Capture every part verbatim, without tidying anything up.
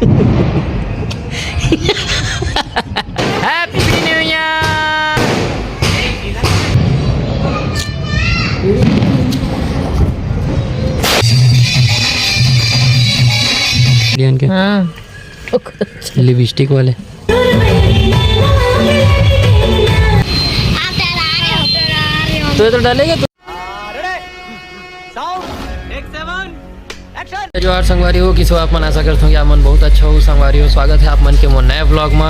Happy New Year! Indian के हाँ। Lipstick वाले। तो ये तो डालेगा तो। जोहार संगवारी हो, किसो आप मन, आशा करता हूँ कि आप मन बहुत अच्छा हो। संगवारी हो, स्वागत है आप मन के मोर नए व्लॉग में।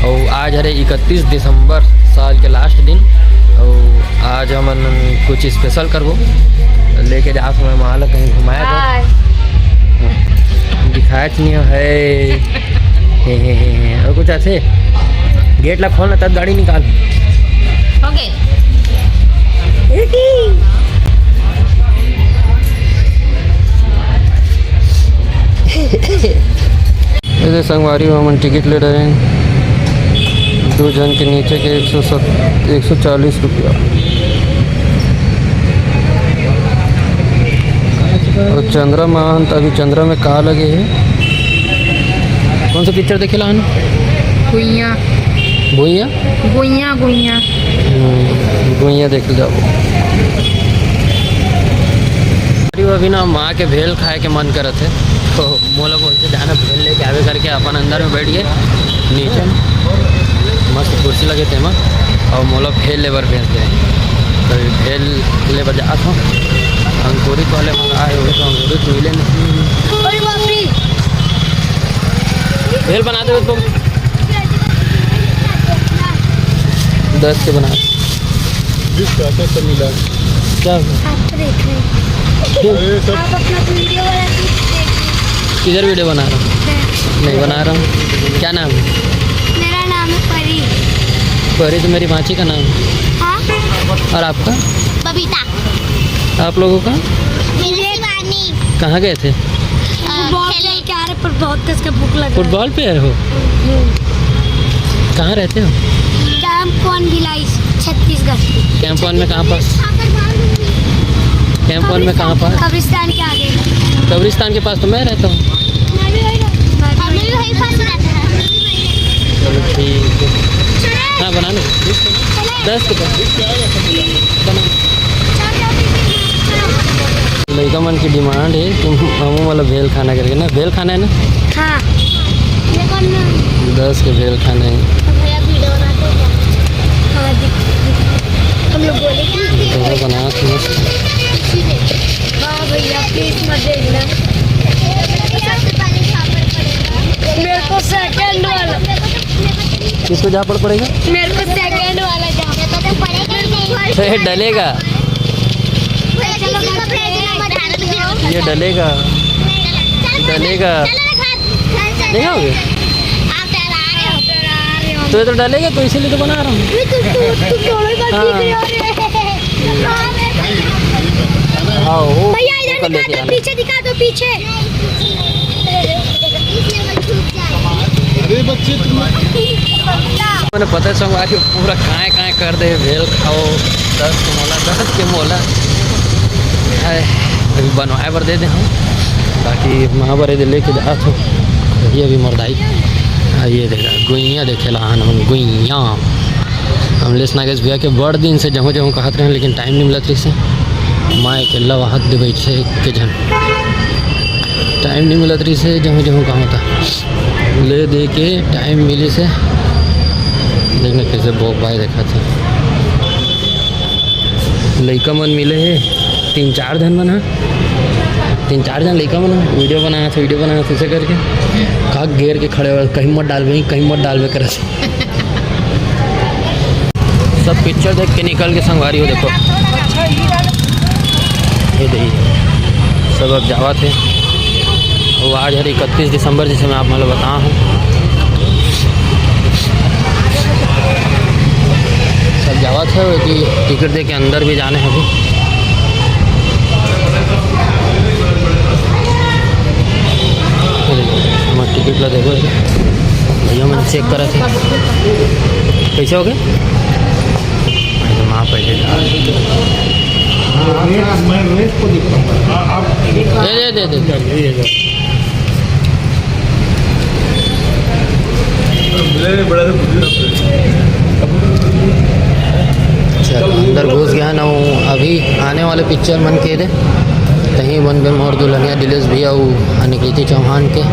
और आज हरे इकतीस दिसंबर, साल के लास्ट दिन। और आज हमन कुछ स्पेशल करबो, लेके जात हूँ मैं माँ ला कहीं घुमाए बर। हाय। दिखाए नहीं है। हे, हे, हे, हे। और कुछ ऐसे गेट ला खोलना, तब गाड़ी निकाल। ओके। ऐसे संगवारी हो, हमन टिकट ले रहे हैं दो जन के नीचे के एक सौ सत, एक सौ चालीस रुपया। और चंद्रमा, अभी चंद्रमा में का लगे है? कौन सा पिक्चर देखे ला हन? भुइयां। भुइयां? गुइयां, गुइयां। हम्म, गुइयां देख जाओ। अरे, अभी ना माँ के भेल खाए के मन करत है, तो मोला बोलते जाना भेल लेके आवे करके अपन अंदर में बैठ गए नीचे, मस्त कुर्सी लगे तेमा, और मोला भेल लेबर भेज दे। तो भेल लेबर जात हूँ, अंकुरित वाले मंगाए हुए तो अंकुरित मिले नहीं। अरे बाप रे। भेल बना दे तुम। दस के बना। बीस का, दस का मिला। क्या? आप तो देख रहे हैं। क्यों? अरे सब आप अपना वीडियो वाला क्लिप देख रहे हैं। किधर वीडियो बना रहा हूँ? नहीं बना रहा हूँ। क्या नाम है? मेरा नाम है परी। परी तो मेरी भांची का नाम है। हाँ। और आपका? बबीता। आप लोगों का? मेरी शिवानी। कहाँ गए थे? फुटबॉल खेलने के आ रहे, पर बहुत तेज के भूख लग रहा है। फुटबॉल प्लेयर हो? हम्म। कहाँ रहते हो? कैंप वन भिलाई, छत्तीसगढ़। कैंप वन में कहाँ पास? कैंप वन में कहाँ पास? कब्रिस्तान के आगे। कब्रिस्तान के पास तो मैं रहता हूँ। मैं भी वही रहता हूँ। हम भी वही पास रहते हैं। चलो ठीक है। हाँ, बना लो। दस के दस। बना। लइका मन की डिमांड है कि हमू वाला भेल खाना करके ना, भेल खाना है ना? हाँ। देखो ना। दस के भेल खाना है। तो भैया वीडियो बनाते हैं क्या? हाँ, दिख-, दिख-, हम लोग बोले कि तो बना के मस्त। हाँ भैया, प्लीज मत देखना। मेरे को सेकंड वाला। किसको झापड़ पड़ेगा? मेरे को सेकंड वाला झापड़। मेरे को तो पड़ेगा ही नहीं। तो ये डलेगा। ये डलेगा। डलेगा। नहीं होगे? तो ये तो डलेगा, तो इसीलिए तो बना रहा हूँ। हाँ। हाँ, वो भैया, इधर निकाल दो, पीछे दिखा दो, पीछे। अरे बच्चे, तुम मैंने पता है संगवारी, पूरा कांय कांय कर दे, भेल खाओ, दस के मोला, दस के मोला। हाय, अभी बनवाए बर दे दे हम, बाकी माँ बरे दे लेके जात हो। ये अभी मरदाई, हाँ, ये देखा, गुइया देखे ला आन मन, गुइया। कमलेश नागेश भैया के बड़ दिन से जहूँ जहूँ कहत रहे, लेकिन टाइम नहीं मिलत रहिस हे। माँ अकेला वहाद दे बैठे के झन, टाइम नहीं मिलत रहिस हे, जहूँ जहूँ कहाँ होता। ले दे के टाइम मिलिस हे। देखना कैसे बोक भाई देखा था। लइका मन मिले हे, तीन चार झन मन ह, तीन चार झन लइका मन ह, वीडियो बनाया था, वीडियो बनाया था, ऐसे करके का घेर के खड़े हो, कहीं मत डालबे, कहीं मत डालबे करत। सब पिक्चर देख के निकल के संगवारी हो, देखो। ये देखिए, सब अब जावत हे। वो आज हर इकतीस दिसंबर, जैसे मैं आप मतलब बता हूँ, सब जावत हे कि टिकट दे के अंदर भी जाने हैं अभी। ये देखो, हमारे टिकट ला देखो, भैया मन चेक करत हे। कैसे हो गए? अरे, माँ पहले डाल। मैं रेट को देखता हूँ। आ-, आप दे, दे, दे, दे। ये, ये, ये। चलो, अंदर घुस गया ना, वो अभी आने वाले पिक्चर मन के दे, तहीं बनबे मोर दुल्हनिया, दिलेश भैया, वो अनिकृति चौहान के।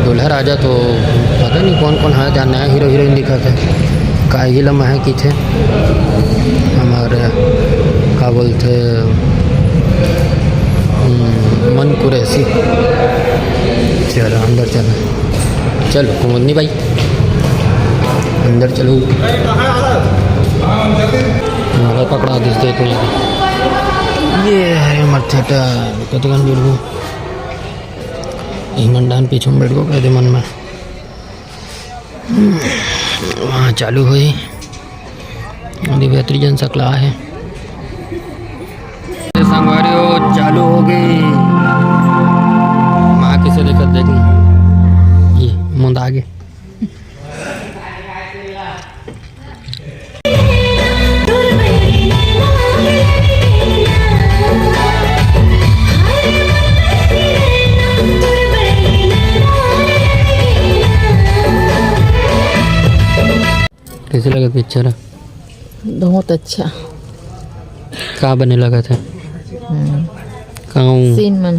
दूल्हा राजा तो पता नहीं कौन कौन है, जहाँ नया हीरो हीरोइन दिखत है, काहे ला महक किथे। हमार का बोलते, हम्म, मन कुरैशी। चलो, अंदर चलो। चलो, कुमुदनी भाई, अंदर चलो। मोला पकड़ा दिस, देख लो। ये है हमर थिएटर, कतकन जुड़बो। इमन डान पीछू में बैठबो, कह दे मन में। वहाँ चालू होई। अभी बेहतरी जन सकला है। संगवारी हो, चालू हो गई। माँ किसे देखत, देख लो। ये मुंदा आगे। कैसे लगा पिक्चर? बहुत अच्छा। का बने लगा था? हम्म। काऊ? सीन मन।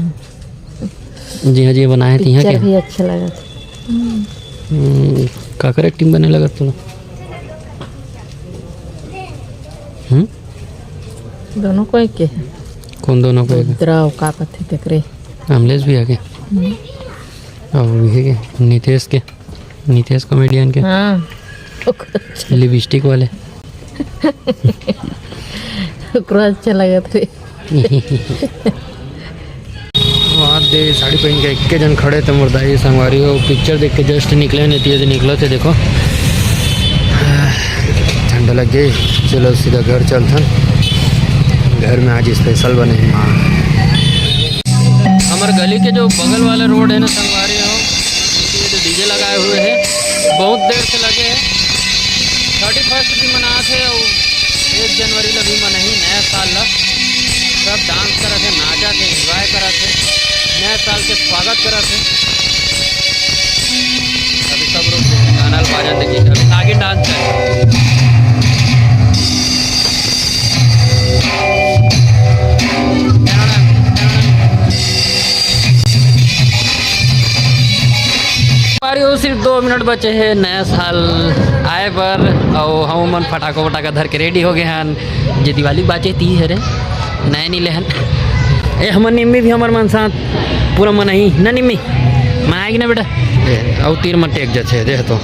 जी हाँ, जी बनाए थी यहाँ पिक्चर के? भी अच्छा लगा था। हम्म, काकर एक्टिंग बने लगा था? हम्म? दोनों कोई के? कौन दोनों कोई के? रुद्रा अउ का कथे तेकरे। अमलेश भैया के? हम्म। और ये के? नितेश के? नितेश कॉमेडियन के? हाँ। ओकरो अच्छा। लिपस्टिक वाले। ओकरो अच्छा लगत रे। वहाँ दे साड़ी पहन के इक्के जन खड़े थे मोर दाई संगवारी हो। पिक्चर देख के जस्ट निकले, नहीं तेज निकलो थे, देखो ठंडा लग गई। चलो सीधा घर चलथन, घर में आज स्पेशल बने हैं माँ। हमर गली के जो बगल वाला रोड है ना संगवारी हो, ये जो डीजे लगाए हुए हैं, बहुत देर से लगे हैं। थर्टी फर्स्ट भी मनात हे अउ एक जनवरी ला भी मनही नया साल ला। सब डांस करत हे, नाचत हे, एंजॉय करत हे, नया साल के स्वागत करत हे। अभी सब रुक गए, गाना ल बाजत हे, अभी नागिन डांस है। अरे वो सिर्फ दो मिनट बचे हैं नया साल आए बर, अउ हम मन फटाका वटाका धर के रेडी हो गए हन। जे दिवाली बाचे ती हरे, नया नी लेहन। ए, हमर निम्मी भी हमर मन साथ पूरा मनही ना निम्मी, मैं आएगी ना बेटा। ए, अउ तीर मन टेक जाथे, देख तो।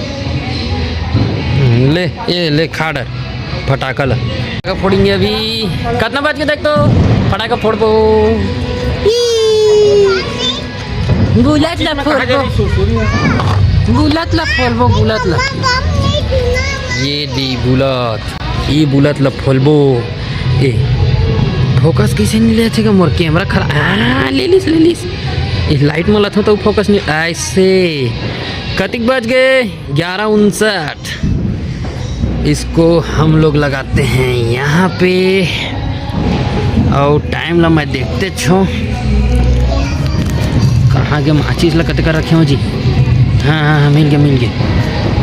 ले, ए, ले, खा डर फटाका ला। फटाका फोड़ेंगे अभी। कितना बज के देख तो, फटाका फोड़बो। बुलेट ला फोड़बो। बुलेट ला फोड़बो, बुलेट ला। ये दी बुलेट, ये बुलेट ला फोड़बो। ए, फोकस कैसे नहीं लेथे का मोर कैमरा खराब। हाँ, ले लिस, ले लिस। ये लाइट में लथो तो फोकस नहीं, ऐसे। कतिक बज गए? ग्यारह उनसठ। इसको हम लोग लगाते हैं यहाँ पे। और टाइम ला मैं देखते छो, कहाँ के माचिस ला कतका रखे हो जी? हाँ, हाँ, हाँ, मिल गए, मिल गए।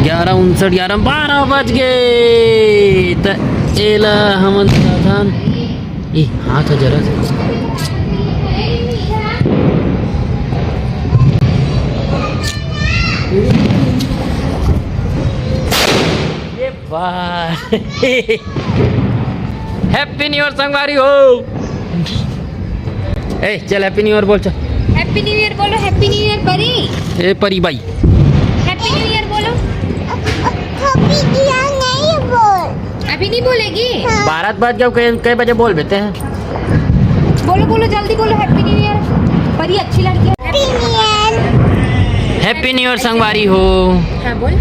ग्यारह उनसठ, ग्यारह, बारह बज गए। त एला हमन साधन, ए, हाथ ह जरा से। ये बात। हैप्पी न्यू ईयर संगवारी हो। ए, चल हैप्पी न्यू ईयर बोल, चल। हैप्पी न्यू ईयर बोलो, हैप्पी न्यू ईयर परी। ए परी बाई। हैप्पी न्यू ईयर बोलो। हैप्पी न्यू ईयर नहीं बोल। अभी नहीं बोलेगी? हाँ। बारह बज गए, कै, कै बजे बोल बेटे हैं? बोलो, बोलो, जल्दी बोलो, हैप्पी न्यू ईयर। बड़ी अच्छी लड़की है। Happy new year. Happy new year संगवारी हो। हाँ, बोल।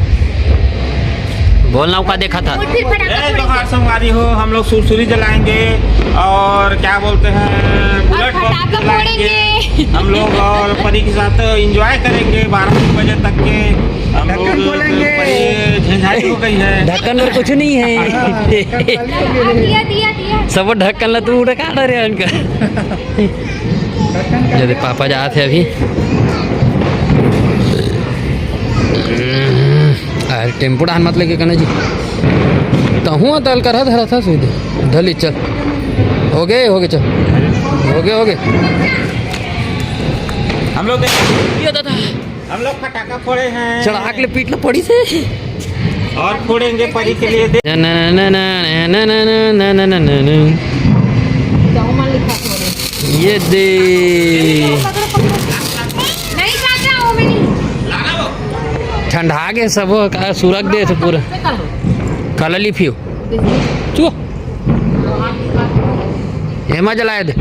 बोलना का देखा था। बोल, फिर फटाका जय फोड़ेंगे। जोहार संगवारी हो, हम लोग सुरसुरी जलाएंगे और क्या बोलते हैं, और बुलेट बम फटाका जलाएंगे। फोड़ेंगे। हम लोग और परी के साथ एंजॉय करेंगे बारह बजे तक के। हम लोग ढक्कन खोलेंगे। परी झंझाई हो गई है। ढक्कन पर कुछ नहीं है। हाँ, ढक्कन खाली हो गई है। दिया, दिया, दिया। सब ढक्कन ला तू उठा काट रहे हैं इनका। जदे पापा जात हे अभी। आ, टेम्पो डाहन मत लेके कना जी। तहूँ तल कर धरा था सीधे। धली चल। हो गए, हो गए, चल। हो गए, हो गए। हम लोग ये दादा। हम लोग फटाका फोड़े हैं। चढ़ा के ले पीट लो पड़ी से। और फोड़ेंगे परी के लिए। ये दे। नहीं चाचा, वो भी नहीं। ठंडा के सब का सुरख दे थे पूरा। काला लिफियो। चुआ। एमा जलाए दे।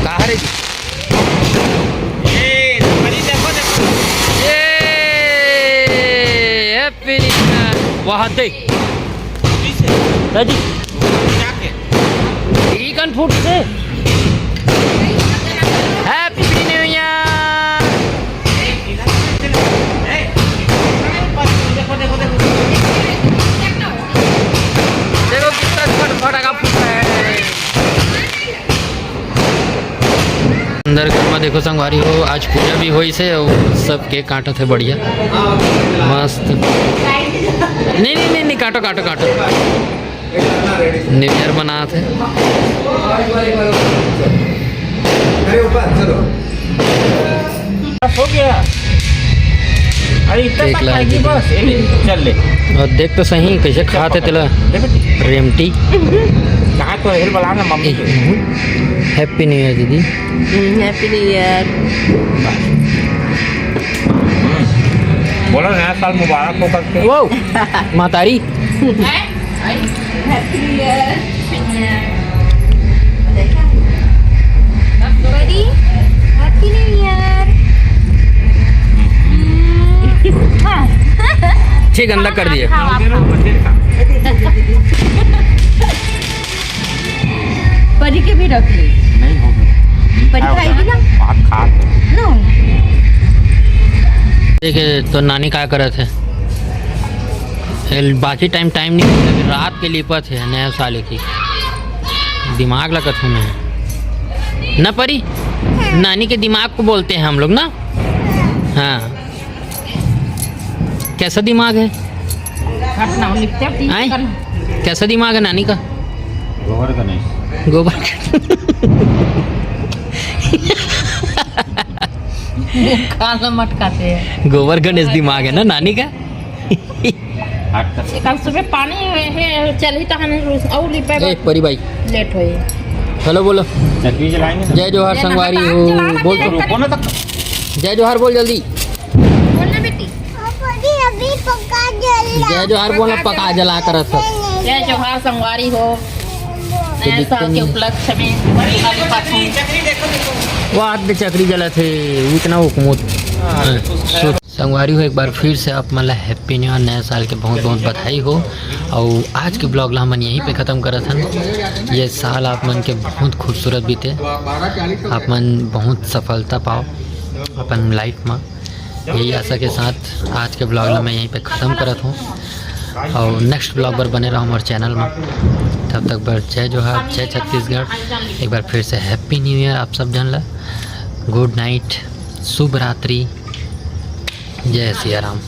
का हरे जी? ए, देखो, देखो। ए, Happy New Year। वाह दे। दादी। ई कन फूट से। Happy New Year। देखो कितना फट-, फटाका फूट रहा है। अंदर घर में देखो संगवारी हो, आज पूजा भी होइस हे और सब केक काटत हे बढ़िया मस्त। नहीं, नहीं, नहीं, नहीं, काटो, काटो, काटो। न्यू ईयर मनात हे। हो गया। अरे इतना केक सा ला खाएगी दीदी। बस, ये ले, चल ले। और देख तो सही कैसे खात हे तेला। ले बेटी। रेमटी। कहाँ तो हिल बला ना मम्मी के। Happy New Year दीदी। हम्म, Happy New Year। बोलो नया साल मुबारक हो करके। वो मातारी। Happy New Year। बड़ी, Happy New Year। हम्म। हाँ। ठीक, गंदा कर दिए। खाओ, आप खाओ। परी के भी रख ली। नहीं होगा। परी खाएगी ना? भात खा। नो। देखिए तो नानी का करत हे। एल-, बाकी टाइम, टाइम नहीं मिलता, फिर रात के लिपत हे नया साल की। दिमाग लगत हूँ मैं। ना परी? नानी के दिमाग को बोलते हैं हम लोग ना। हाँ। कैसा दिमाग है? हट ना, लिपते हैं, please आए? कर। कैसा दिमाग है नानी का? गोबर गणेश। गोबर। मुंह काला मटकाते हैं। गोबर गणेश दिमाग है ना नानी का? हट कर। कल सुबह पानी है, चल ही तो हमें और लिपे ए, परी भाई। लेट होई। हेलो बोलो। चटनी जलाएंगे ना। जय जोहार संगवारी हो। बोल तो। रुको ना तक। जय जोहार बोल जल्दी। बोलना बेटी। अभी पका जला। जय जोहार बोलना, पका जला कर सब। जय जोहार संगवारी हो। नया साल के उपलक्ष्य में वाह, दे चकरी जलत हे, उतना हुकूमत। हाँ, संगवारी हो, एक बार फिर से आप मन ला Happy New Year, नया साल के बहुत बहुत बधाई हो। और आज के vlog ला हमन यहीं पे ख़त्म करत हन। ये साल आप मन के बहुत खूबसूरत बीते, आप मन बहुत सफलता पाओ अपन life में। यही आशा के साथ आज के vlog ला मैं यहीं पे ख़त्म करत हूँ और next vlog बर बने रहो हमारे channel में। तब तक बर जय जोहार, जय छत्तीसगढ़। एक बार फिर से Happy New Year आप सब जन ला। Good night, शुभ रात्रि, जय सिया राम।